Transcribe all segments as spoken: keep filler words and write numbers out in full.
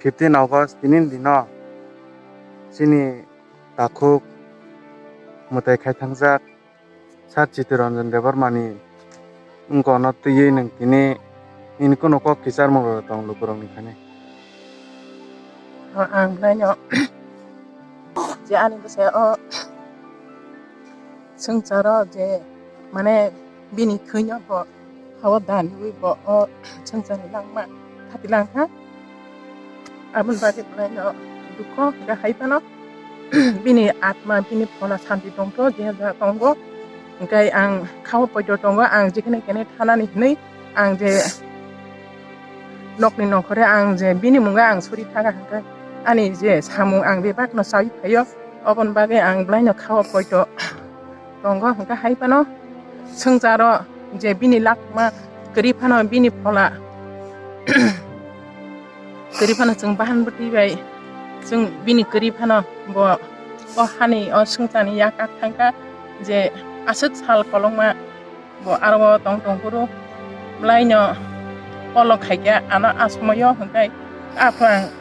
Fifteen August tini dino chini takhuk mwtai khai thangjak Sir Chittaranjan Debbarmani wngkha no twiwi nwng tini nini kunu kok kicharmung rok tong lukurokni thani. O ang belai no je ani bwsai o swngcharo je mane bini thwino bo hawa dan wi bo o swngcharni langma khati lang kha. Aboni bagwi belai no dukho hwnkhe hai phano bini atma bini phola santi tongtho je jaga tongo. Hwnkhe ang khao poito tongo, ang jekhene kene thanani hwnwi ang je nokni nongkhore ang je bini mungo ang suri thaga hwnkhe ani je samung ang bebak no chaui phaio, oboni bagwi ang belai no khao poito tongo. Hwnkhe hai phano swngcharo je bini lakma kwrwi phano bini phola kwrwi phano chwng bahan bwtwi bai chwng bini kwrwi phano bo o hani o swngcharni yak kak thangkha je aswk sal kolokma bo aro o tong tong phuru belai no kolok khaikha ano a somoyo hwnkhe aphang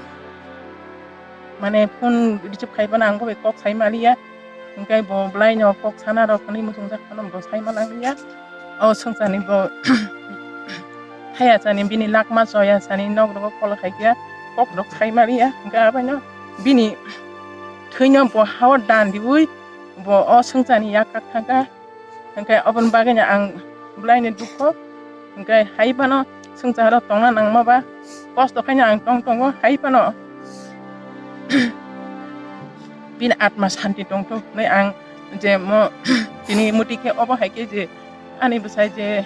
mane phone receive khai phano ang bo bai kok sai maliya. Hwnkhe bo belai no kok sana rok hwnwi muchungjak phano bo sai ma langliya. O swngcharni bo thaya chani bini lakma choya chani nok rogo kol khai khe kok rok sai maliya. Hwnkhe abaino bini thwino bo hao dan diwi bo o swngcharni yak kak thangkha. Hwnkhe oboni bagwino ang belai ni dukho. Hwnkhe hai phano swngcharo tongna nangma ba kosto khaino ang tong tongo, hai phano bini atma santi tongthok hinwi ang je mo tini muti khe obo hai khe je ani bwsai je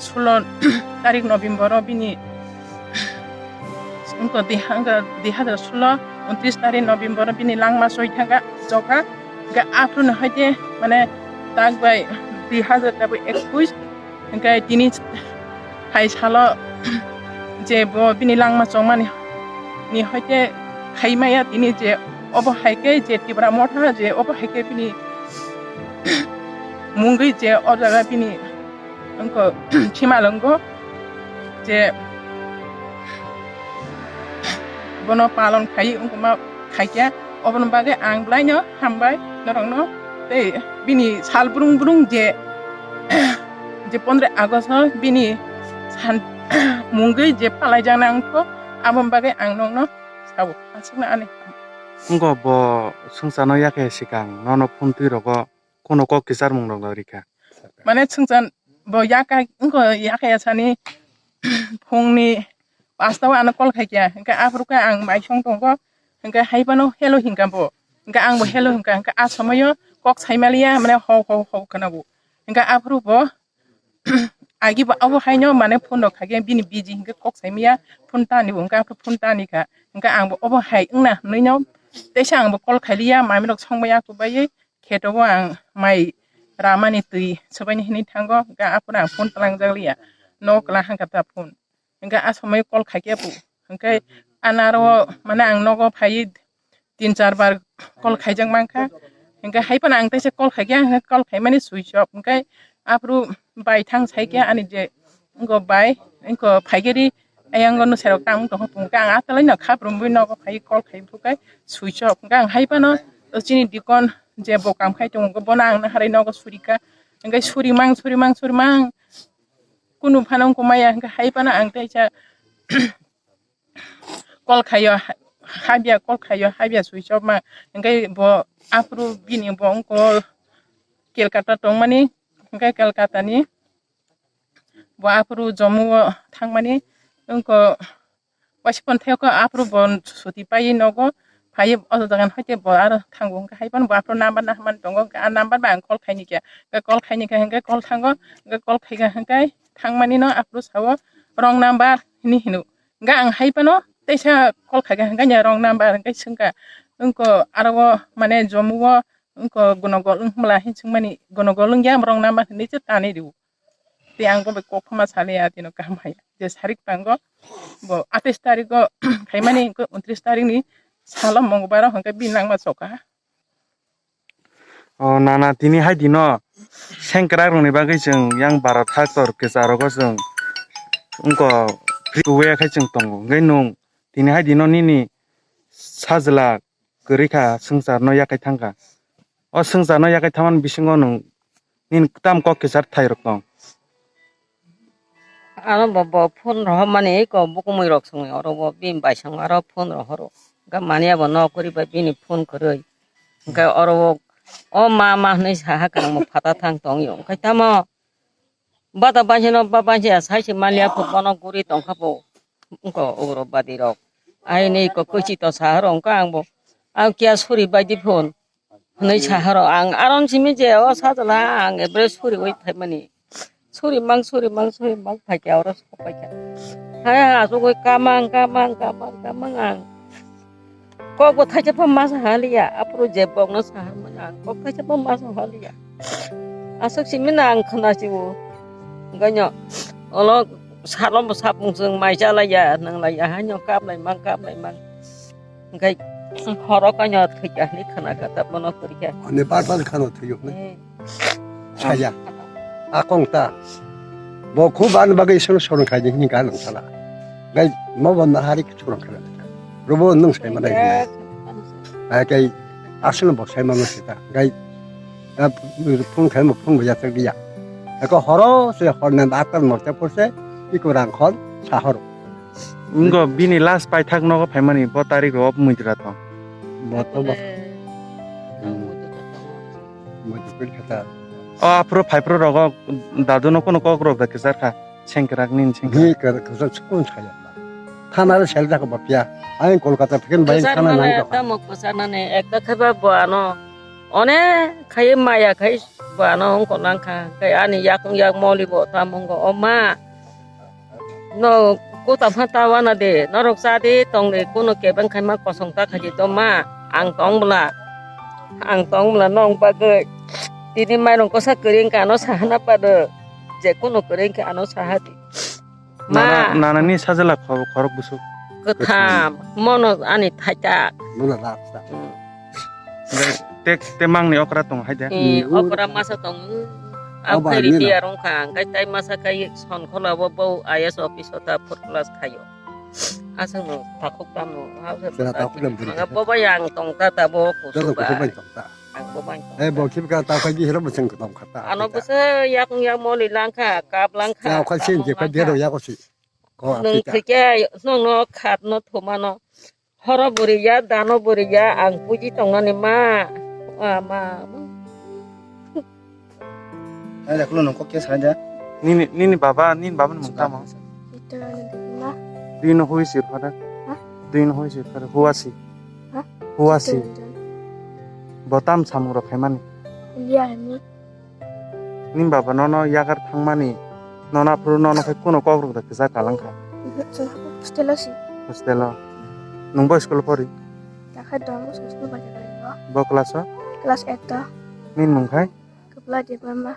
sulo tarik November o bini wngkha dui hajar sulo, untris tarik November o bini langma soi thangkha, chokha. Hwnkhe aphuru no hai khe mane tak bai dui hajar ekush, hwnkhe tini hai salo je bo bini langma chongmani ni hai khe khai maya tini je obo hai khe je Tipra Motha je obo hai khe bini mungwi je o jaga bini wngkha simalwngo je bono palon khai wngkha ma khaikya. Oboni bagwi ang belai no hambai norokno tei bini sal brung brung je je pondro August o bini san mungwi je palaijaknai wngkha aboni bagwi ang nokno sabo aswkno ani. Wngkha bo swngcharno yakhe swkang nono phone twi rogo. Kono kok kicharmung rok no rikha. Mane swngchar bo yakai wngkha yakaya sani phungni pasta o ano call khaikya, hwnkhe aphuru khe ang mai song tongo, hwnkhe hai phano hello hinkha bo, hwnkhe ang bo hello hinkha, hwnkhe a somoyo kok sai maliya mane hau hau hau khwna bo, hwnkhe aphuru bo agi bo abo haino mane phone rok khaikhe bini busy hwnkhe kok sai maya, phone tani bo hwnkhe aphuru phone tani kha, hwnkhe ang bo obo hai wngna hwnwi no teisa ang bo call khailiya, mami rok song maya kubaiwi. Kheto o ang mai ramani twi swbaini hinwi thango, hwnkhe aphuru ang phone twlangjak liya, nok kwlahang kha ta phone. Hwnkhe a somoi call khaikhe aphuru, hwnkhe anaro mane ang nogo phaiwi tin char bar call khaijak mankha, hwnkhe hai phano ang teisa call khaikhe, hwnkhe call khaimani switch off, hwnkhe aphuru bai thang saikhe ani je wngkha bai wngkha phaikhe ri. Ayang no serok tang tong tong khe ang atalai no khap rumwi nogo phai call khai phuru khe switch off. Hwnkhe ang hai phano chini dikon je bo kam khai tongo bono ang naharwi nogo suri kha. Hwnkhe suri mang suri mang suri mang kunu phano wngkha maya hwnkhe hai phano ang teisa call khaio habya call khaio habya switch off ma hwnkhe bo aphuru bini bo wngkha Kolkata tongmani hwnkhe Kolkata ni bo aphuru Jammu o thangmani wngkha. Waisa phone thai khe aphuru bo suti paiwi nogo phaiwi o jaga ni hoite bo aro thango hwnkhe hai phano bo aphuru number naharmani tongo hwnkhe a number bai ang call khaini khe hwnkhe call khaini khe hwnkhe call thango hwnkhe call khaikha hwnkhe thangmani no aphuru sao wrong number hinwi hino hwnkhe ang hai phano teisa call khaikha hwnkhe wrong number hwnkhe swngkha wngkha aro o mane Jammu o wngkha gonogol wngmala hinwi swngmani gonogol wngya wrong number hinwi se tanwi rwo. Tei ang bo bai kok phama saliya tino kaham hai je sarik tango bo atais tariko khaimani hwnkhe untris tarikni salo mongobaro hwnkhe bini langma choka. O nana tini hai dino sengkrak rokni bagwi chwng yang bara thaktor kwcharo chwng wngkha free way khe chwng tongo hwnkhe nwng Tini hai dino nini sajla kwrwi kha, swngcharno yakai thang kha. O swngcharno yakai thangmani bisingo nwng nini tam kok kichar thairok tong? Ano bo, bo phone rohormani eko bukumui rok songwi oro bo bini baisongo aro phone rohoro. Hwnkhe mani abo nok kwrwi bai bini phone kwrwi. Hwnkhe oro o, o ma ma hwnwi saha kwrwngbo phata thang tongyo. Hwnkhe tamo bata baisano ba baisa saisi manliya phu bono guri tongkha bo. Wngkha ugrobadi rok. Aini eko kwchito sahoro wngkha ang bo. Ang kiya suri baidi phone. Hwnwi sahoro ang aron simi je o sajla ang ebre suriwi phaimani. Suri mang, suri mang, suri mang phaikha oro sokpaikha. Hai asugwi kamang, kamang, kamang, kamang ang. Kokbo thaisa pha ma sahaliya, aphuru je bokno saharmani ang kok thaisa pha ma sahaliya. Aswk simi na ang khwnasiwo. Hwnkhe no olo salo bo sapung chwng mai chalaiya, nwnglaiya, haino kaplaimang, kaplaimang. Hwnkhe horo kaino thwikha hinwi khwnakha, tabukno kwrwikha. Ani bar bar khano thwiyo hinwi. Eh. Saya. Akong ta. Bo khu ban bagwi sono soron khaidi hinwi ganang sala. Gai mo bo nahari soron khaidi. Robo nung sai manai hinwi. Ai kai aswkno bo sai mano sita. Gai phung khai mo phung bo yatak dia. Ako horo se horna atal morte porse iku rang khol sahoro. Wngkha bini last paithak nogo phaimani bo tarik rok muidra tong. Bo to bo. Muidra tong. Muidra khe ta. O aphuru phaiphuru rogo dadu no kuno kok rok da kichar kha sengkrak nin sengkrak. Ni kar kasa chukun saya. Thana re sel da ko bapya. Ai Kolkata phikin bai thana nang ka. Tamo kwchar nani ekta kheba bo ano. One khai maya khai bo ano ongko nang kha. Kai ani yakung yak moli bo tamo ngo o ma. No kota pha ta wana de, norok cha de tong de, kuno kebeng khai ma kosong ta khaji to ma, ang tong bwla, ang tong bwla nong bagwi. Tini mairung kosa kwrwi wngkha, ano sahana pado, je kuno kwrwi wngkha, ano saha di. Ma. Nana, nana ni sajala khor-, khorok busuk. Kwtham, mono ani thaita. Mona rasta. Hmm. Te, te mangni okra tong hai de. Eh, hmm, okra masa tong. Abo ang khairi ani no. Tiya rong kha, ang kai tai masa kai son khola bo, bo I A S office o ta fourth class khayo. Aswk no takhuk tam no, ha se. Sera takhuk tam bwrwi. Manga bo bai ang tong ta ta bo kusu ba. Kusu bai tong ta. Ang bo bai tong. Eh, bo khip ka ta khai di hero bo seng tong kha ta. Ano bo se yak yak moli lang kha, kap lang kha. Ya khai sen je khai di hero ya ko si. Ko. Nung apita. Thike nung no khat no thuma no. Horo bwrwi ya, dano bwrwi ya, ang puji tongnani ma. Wa ma. Hai da, kulo nung kok khe sai da. Nini, nini baba, nini baba ni mung tamo? Ito ano dima. Do you know who is your father? Ha? Do you know who is your father? Who was he? Ha? Who was he? Ito ano. Bo tam samung rok khaimani. Liya hani. Nini baba nono yagar thangmani, nono aphuru nono khai kuno kok rwk da kisa kalang kha. Hostel o si. Hostel o. Nung bo school pori? Takhai dong bo school bai kha. Bo class o? Class eight o. Nini mung khai? Kapla Debbarma.